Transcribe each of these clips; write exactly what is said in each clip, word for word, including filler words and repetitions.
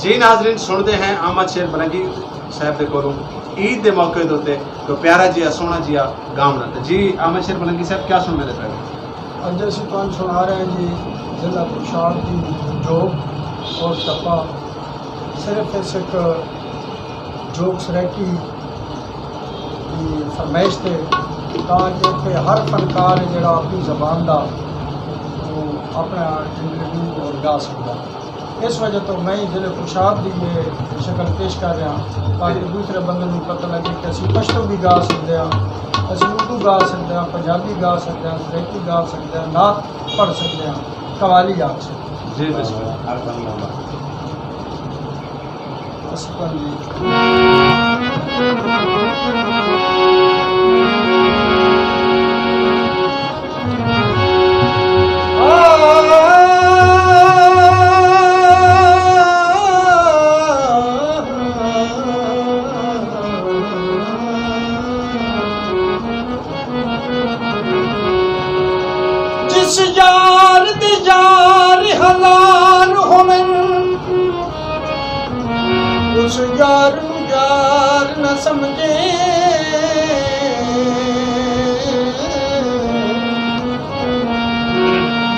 جی ناظرین، سݨدے ہیں احمد شیر بلنگی صاحب دے کولوں عید دے موقع دے اتے کوئی پیارا جیہا، سوہݨا جیہا گاوݨا۔ تے جی احمد شیر بلنگی صاحب، کیا سݨ میندے پئے ہو؟ اڄ اسی تہاݙے سݨا رہے ہیں جی، ضلع پشاور دی جوک اور ٹپا۔ صرف اس ہک جوک سرائیکی دی فرمائش تے، تاں جو کہ ہر فنکار ہے جڑا اپݨی زبان دا، او اپݨا انٹرویو اور گا سڳدا۔ اس وجہ توں میں ضلع پشاور دی یہ شکل پیش کر رہا ہاں، تاکہ دوسرے بندے نوں پتہ لگے کہ اسی پشتو بھی گا سڳدے ہاں، اسی اردو گا سڳدے ہاں، پنجابی گا سڳدے ہاں، سرائیکی گا سڳدے ہاں، نعت پڑھ سڳدے ہاں، قوالی آکھ سڳدے ہاں۔ جی، بسم اللہ۔ ہر بندہ۔ جس یار دے یار حلال ہوون، اس یار نوں یار نہ سمجھے۔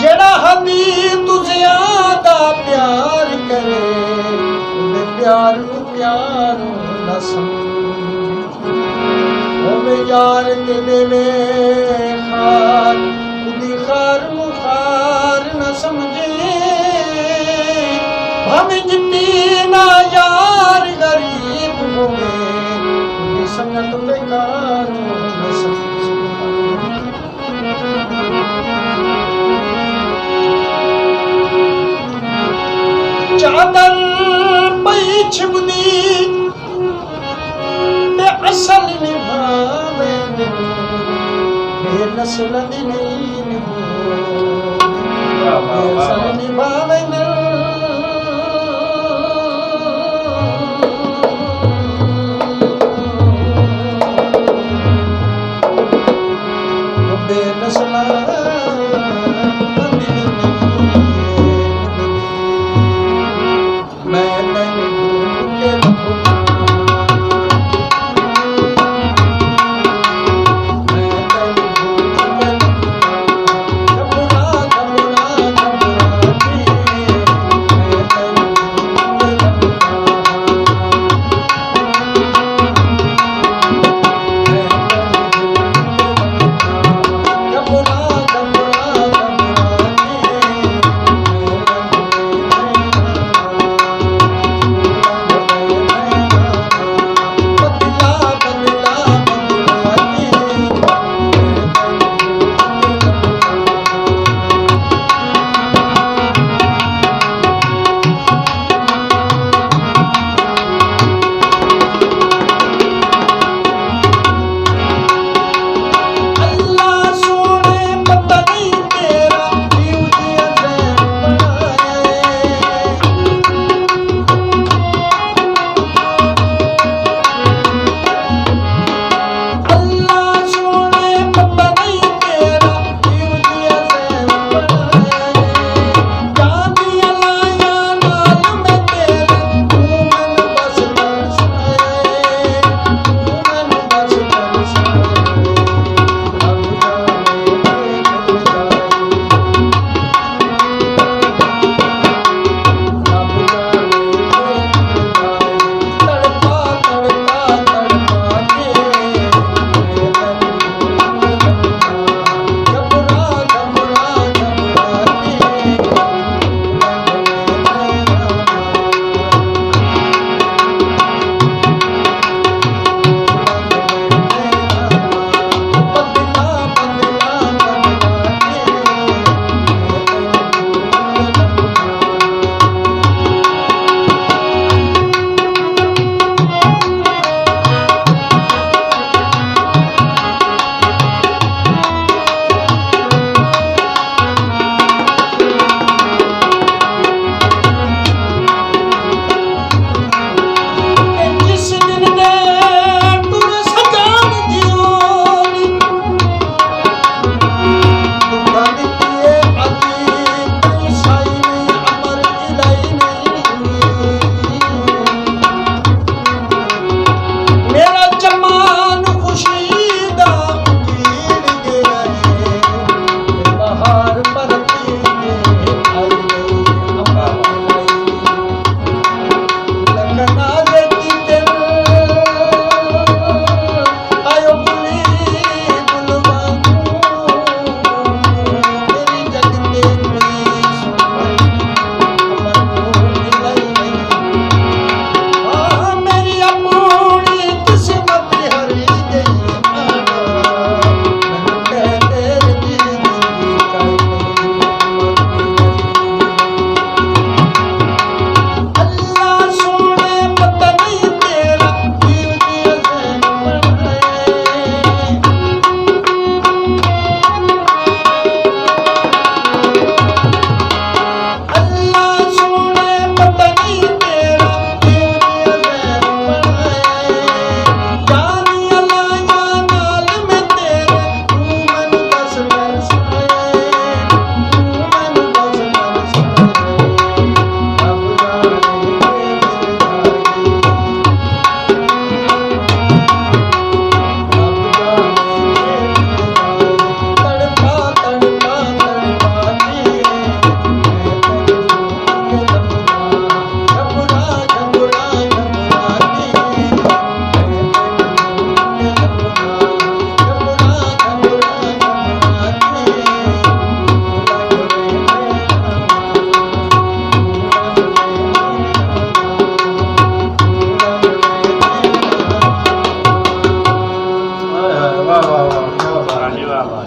جڑا حدی توں زیادہ پیار کرے، اوندے پیار نوں پیار نہ سمجھے۔ ہووے یار تے ݙیوے خار، اوندی خار نوں خار نہ سمجھے۔ بھاویں جتنی نہ یار غریب ہووے، اوندی سنگت بیکار نہ سمجھے۔ چادر پئی چھٻدی تے اصل نبھاویندن، بے نسل دی نہیں نبھاویندن، بے اصل نبھاویندن۔ بے نسل دی نہیں نبھاویندن۔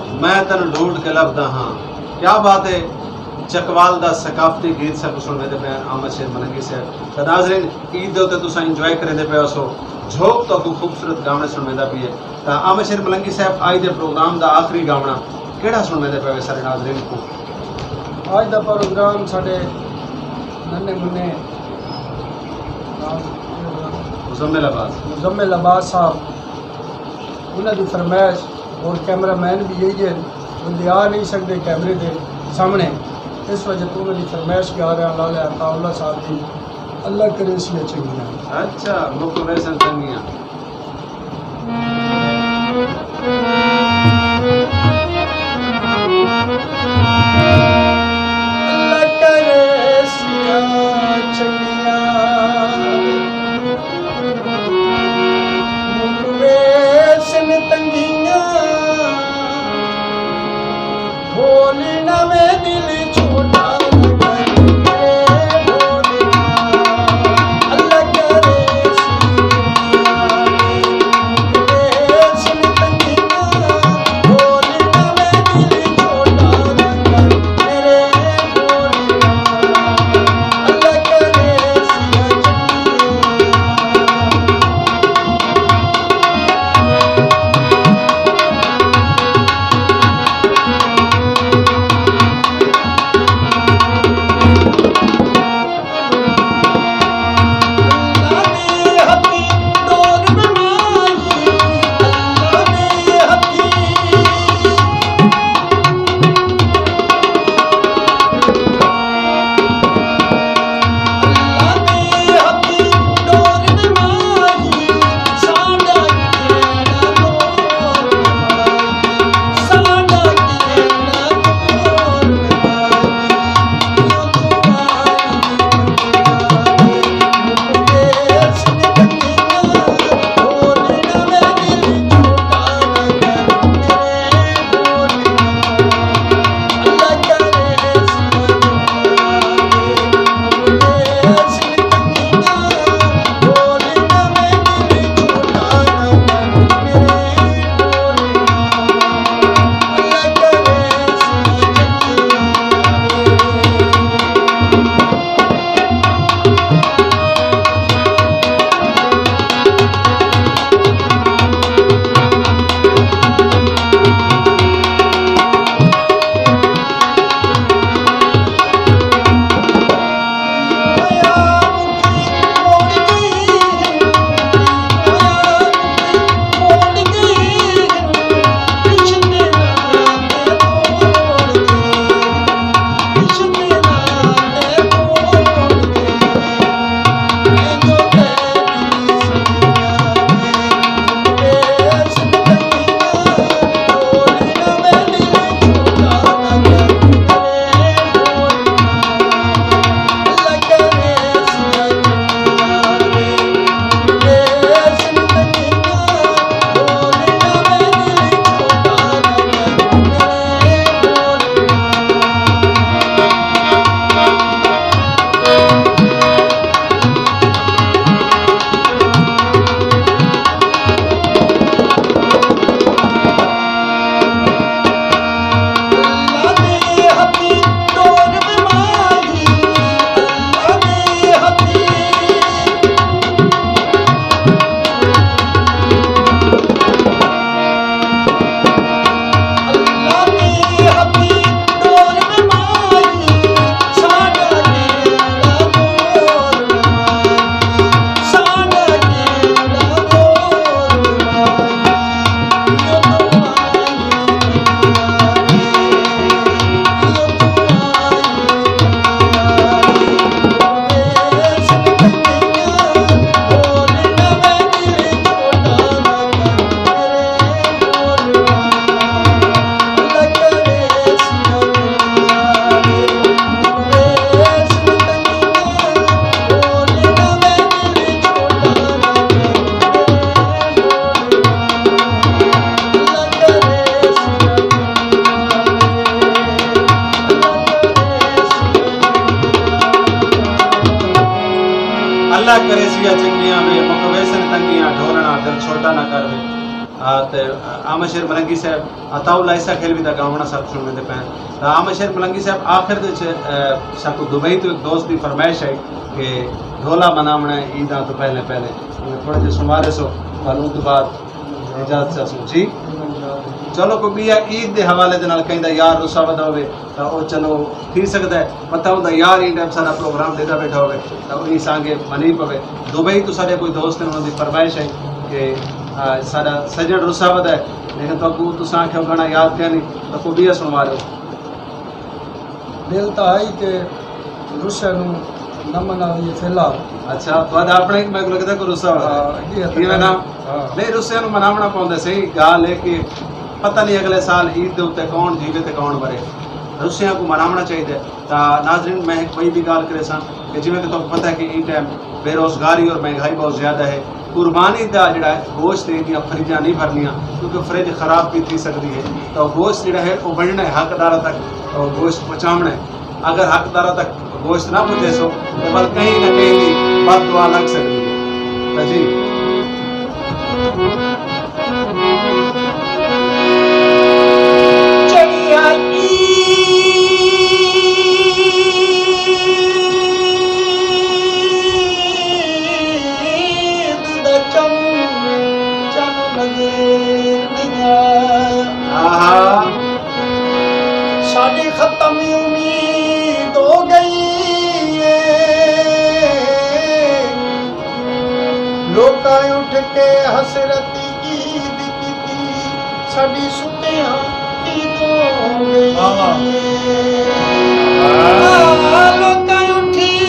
میں تینوں ڈھونڈ کے لبھدا ہاں۔ کیا بات ہے۔ چکوال دا ثقافتی گیت ساکوں سنڑویندے پئے ہن احمد شیر ملنگی صاحب۔ تے ناظرین، عید دے اتے تساں انجوائے کریندے پئے ہوسو، جھوک تہاکوں خوبصورت گاوݨے سنڑویندا پئے۔ تاں احمد شیر ملنگی صاحب، اڄ دے پروگرام دا آخری گاوݨا کیڑھا سنڑویندے پئے ہوسو سارے ناظرین کوں؟ اڄ دا پروگرام ساݙے ننے منے نال مزمل عباس۔ مزمل عباس صاحب، انہاں دی فرمائش، اور کیمرہ مین بھی یہی ہے، بندے آ نہیں سکدے کیمرے دے سامنے، اس وجہ تو انہاں دی فرمائش گا رہا لالے عطا اللہ صاحب دی، اللہ کرے سیاں چنگیاں۔ اچھا، مکھ ویسن چنگیاں۔ اللہ کرے سیاں چنگیاں، مک ویسن تنگیاں، بھول نہ میں دل چھوٹا۔ اللہ کرے سیاں چنگیاں وے، مک ویسن تنگیاں، ڈھولݨا دل چھوٹا نہ کر وے۔ آ، تے احمد شیر ملنگی صاحب، عطاء اللہ عیسیٰ کھیلوی دا گاوݨ اساں سݨ ویندے پئے ہیں۔ تاں احمد شیر ملنگی صاحب، آخر دے وچ، اے، ساکوں دبئی توں ہک دوست دی فرمائش آئی کہ ڈھولا مناوݨا ہے عیداں توں پہلے پہلے۔ تھوڑے جے سنوارے سو، ول اوں توں بعد اجازت چاہسوں جی۔ چلو، کوئی ٻیا عید دے حوالے دے نال کہیں دا یار رسا ودا ہووے، تاں او چلو تھی سڳدا ہے، پتہ ہوندا یار ایں ٹائم ساݙا پروگرام ݙیہدا ٻیٹھا ہووے، تاں ایں سانگے منی پوے۔ دبئی توں ساݙے کوئی دوست ہن، انہاں دی فرمائش ہے کہ، آ، ساݙا سڄݨ رسا ودا ہے، لیکن تہاکوں تساں آکھیا گانا یاد کائنی، تاں کوئی ٻیا سݨوا ݙیو۔ دل تاں ہئی کہ رسے نوں نہ مناویے فی الحال۔ اچھا، تہاݙا اپݨا ہی میکوں لڳدا کوئی رسا ہووے۔ ہاں، اے ہتھ کیویں نہ؟ ہاں۔ نہیں، رسیاں نوں مناوݨا پوندا، صحیح ڳالھ ہے کہ پتہ نہیں اگلے سال عید دے اتے کون جیوے تے کون مرے۔ رسیاں کوں مناوݨا چاہیدا ہے۔ تاں ناظرین، میں ہک ٻئی وی ڳالھ کریساں کہ جیویں کہ تہاکوں پتہ ہے کہ ایں ٹائم بے روزگاری اور مہنگائی بہت زیادہ ہے، قربانی دا جڑا ہے گوشت ہے، ایندیاں فریجاں نہیں بھرنیاں، کیونکہ فریج خراب بھی تھی سڳدی ہے۔ تاں گوشت جڑا ہے، او ونڈݨا ہے حقداراں تک، او گوشت پہنچاوݨا ہے۔ اگر حقداراں تک گوشت نہ پہنچیسو، تے ول کہیں نہ کہیں دی بد دعا لڳ سڳدی ہے۔ تاں جی۔ چڑھیا عید دا چم، چم نظر نہیں آیا۔ آہا۔ ساݙی ختم امید ہو ڳئی ہے۔ لوکاں اٹھ کے حسرت عید کیتی، ساݙی ستیاں عید ہو ڳئی۔ واہ واہ۔ آ، لوکاں اٹھی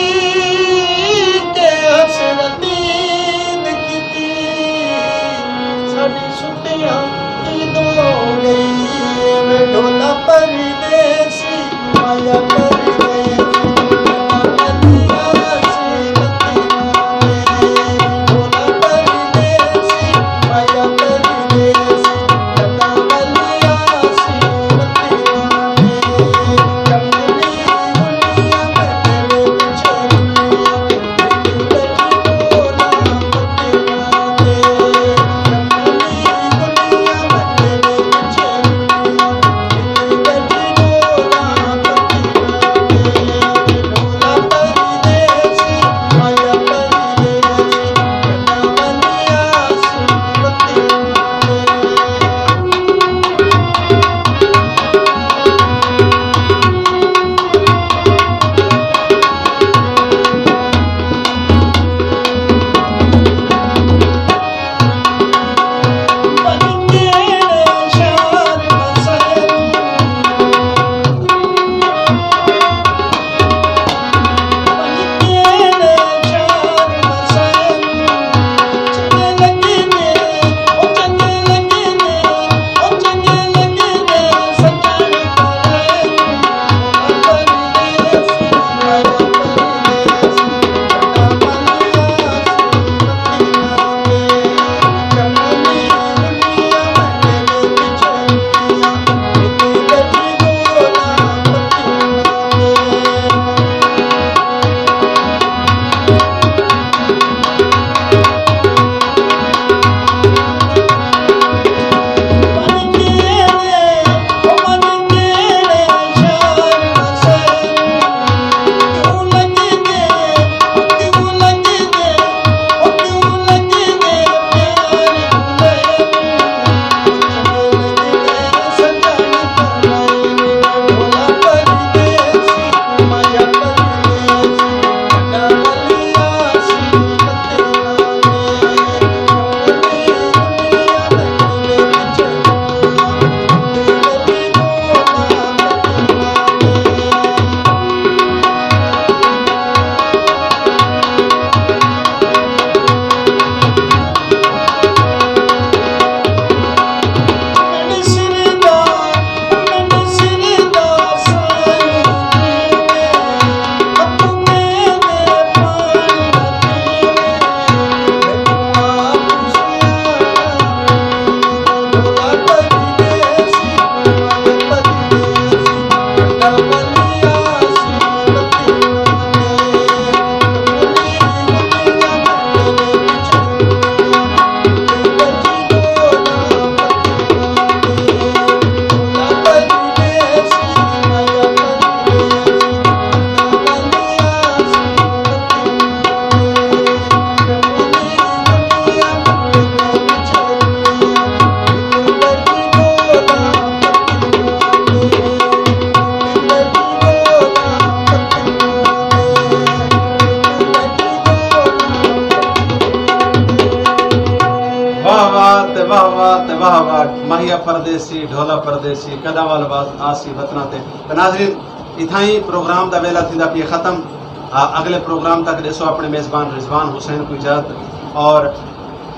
کے حسرت عید کیتی، ساݙی ستیاں عید ہو ڳئی۔ میں ڈھولا پردیسی، مایا پردیسی، پردیسی، ڈھولا پردیسی، کݙاں ول واز آسی وطناں تے۔ تے ناظرین، اتھاں ہی پروگرام دا ویلا تھیندا پئے ختم۔ آ، اڳلے پروگرام تک ݙیسو اپݨے میزبان رضوان حسین کوں اجازت، اور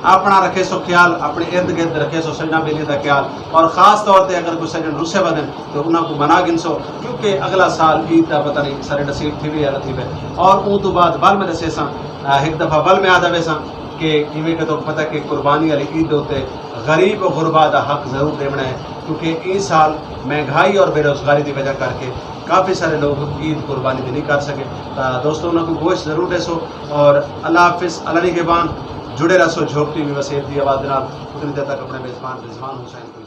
اپݨا رکھیسو خیال، اپݨے ارد گرد رکھیسو سڄݨاں ٻیلیاں دا خیال، اور خاص طور تے اگر کوئی سڄݨ رُسے ودن تو انہاں کوں منا گھنسو، کیونکہ اڳلا سال عید دا پتہ نہیں سارے نصیب تھیوے یا نہ تھیوے۔ اور اوں توں بعد ول میں ݙسیساں، آ، ہک دفعہ ول میں آہدا ویساں کہ کیویں کہ تہاکوں پتہ کہ قربانی والی عید دے اتے غریب و غربا دا حق ضرور ݙیوݨا ہے، کیونکہ ایں سال مہنگائی اور بے روزگاری دی وجہ کر کے کافی سارے لوگ عید قربانی دی نہیں کر سڳے۔ تاں دوستو، انہاں کوں گوشت ضرور ݙیسو، اور اللہ حافظ، اللہ نگہبان۔ جڑے رہسو جھوک ٹی وی وسیب دی آواز دے نال۔ اتنی دیر تک اپݨے میزبان رضوان حسین